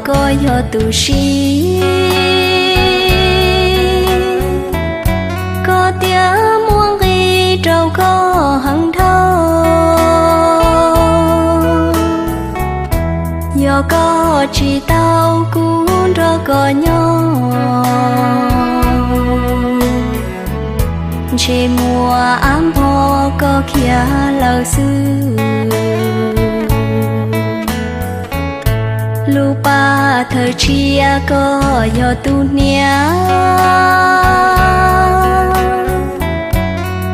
Koj yog tus sib, koj tias muaj nqis rau koj heev dhau. Yog koj tsis tau kuv nrog koj nyob, ntshe muaj av npog koj khiav lawm xwb. Lub paj thawj tshiab koj yog tus hniav,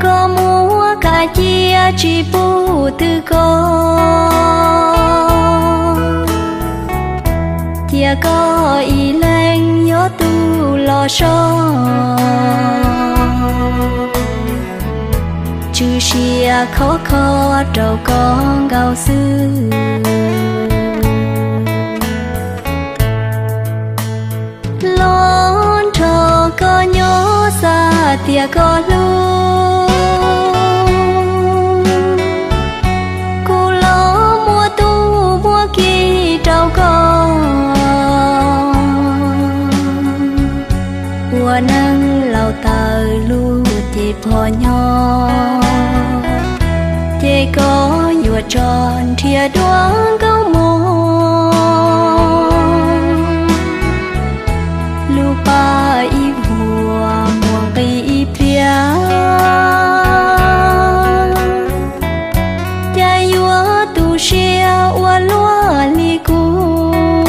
koj muab kav cia tsis pub twg koj, cia koj ib leeg yog tus los so. Tswv sia khov kho rau koj nkaus xwb. Los nrog koj nyob xav tias koj hlub, kuv los muab tub muab ki rau koj. Ua neej laus tawm lub ces phom nyob, ces koj yuav tso nrhiav dua nkauj mog. Lub paj ib vuag muaj nqis ib pliag, cas yuav tu siab ua luaj li kuv.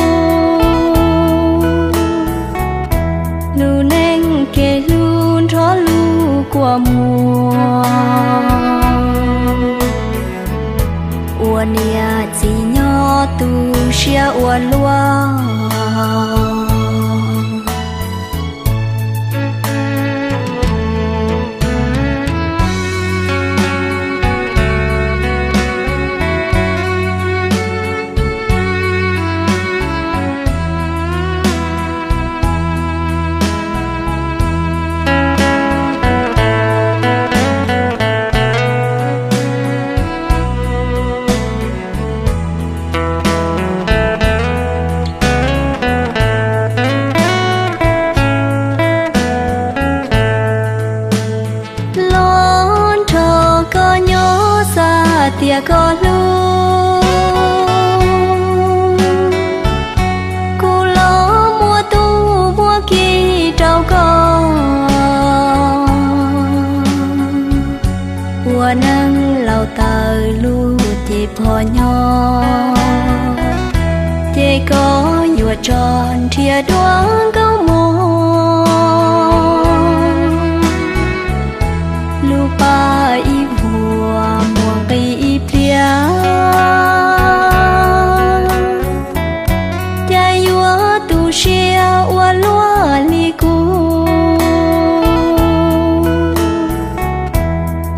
Lub neej kev hlub nrog lub kua muag, ua niam txiv nyob tu siab ua luaj. Los nrog koj nyob xav tias koj hlub, kuv los muab tub muab ki rau koj. Ua neej laus tawm lub ces phom nyob, ces koj yuav tso nrhiav dua nkauj mog. Lub paj ib vuag muaj nqis ib pliag, cas yuav tu siab ua luaj li kuv.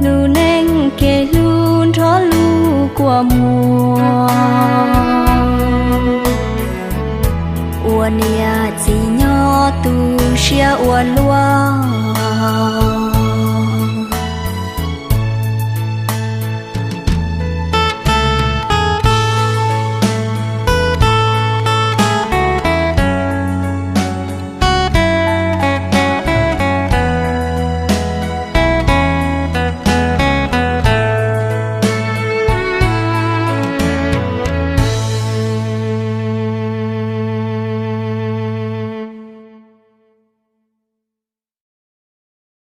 Lub neej kev hlub nrog lub kua muag, ua niam txiv nyob tu siab ua luaj.